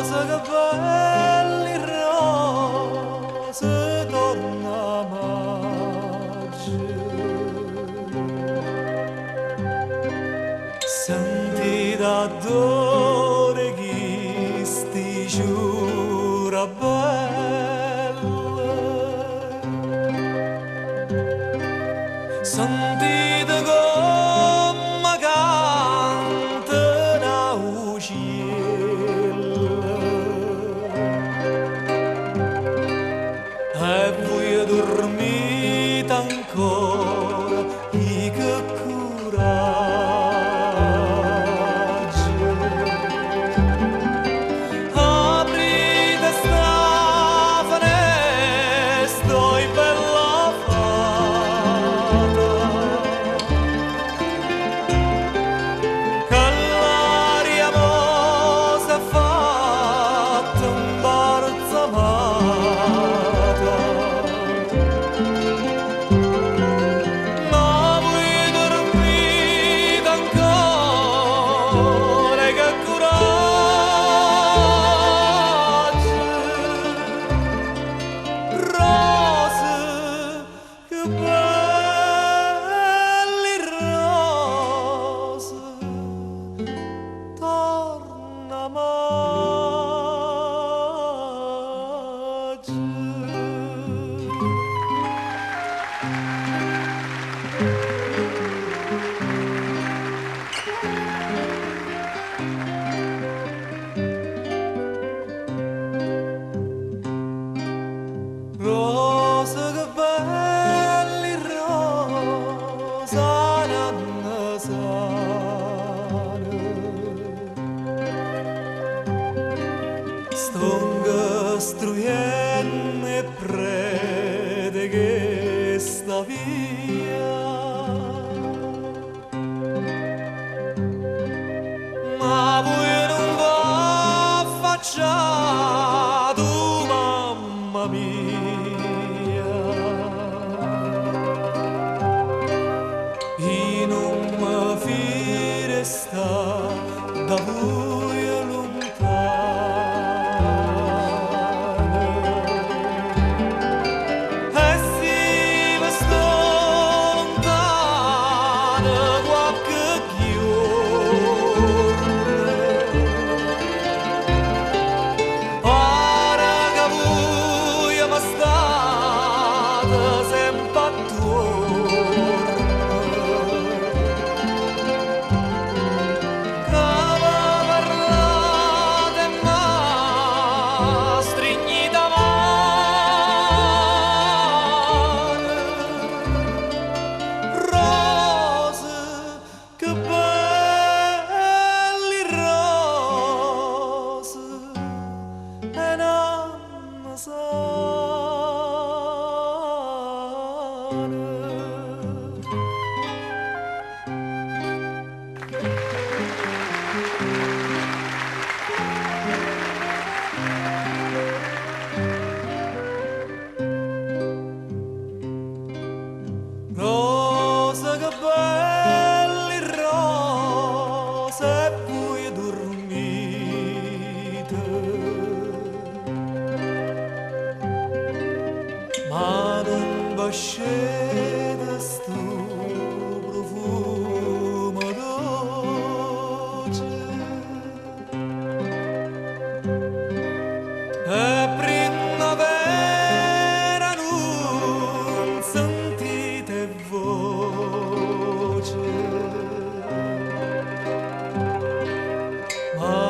Rose che belli rose torna maggio. Sentite addore chisti sciure belle. Sentite come canta n'auciello. E voi dormite ancora, e che coraggio. Aprite sta finestra, oi bella fata, che l'aria mo s'è fatta imbalsamata. Ma voi dormite ancora, che coraggio. Rose, che belli rose, torna maggio. Rose che belli rosa nanna sana. Stongo struiendo e prete che sta via. Ma voi non v'affacciate, mamma mia. Io non mi fido sta da voi lontano. E si ve sto lontano qualche giorno, pare che voi mi state sempre attorno. Che mi parlate e mi strignite 'a mano. Rose, che belli rose, e non sane. Rose che belli rose e voi dormite, ma non ve sceta sto profumo dolce. E primavera non sentite voce, ma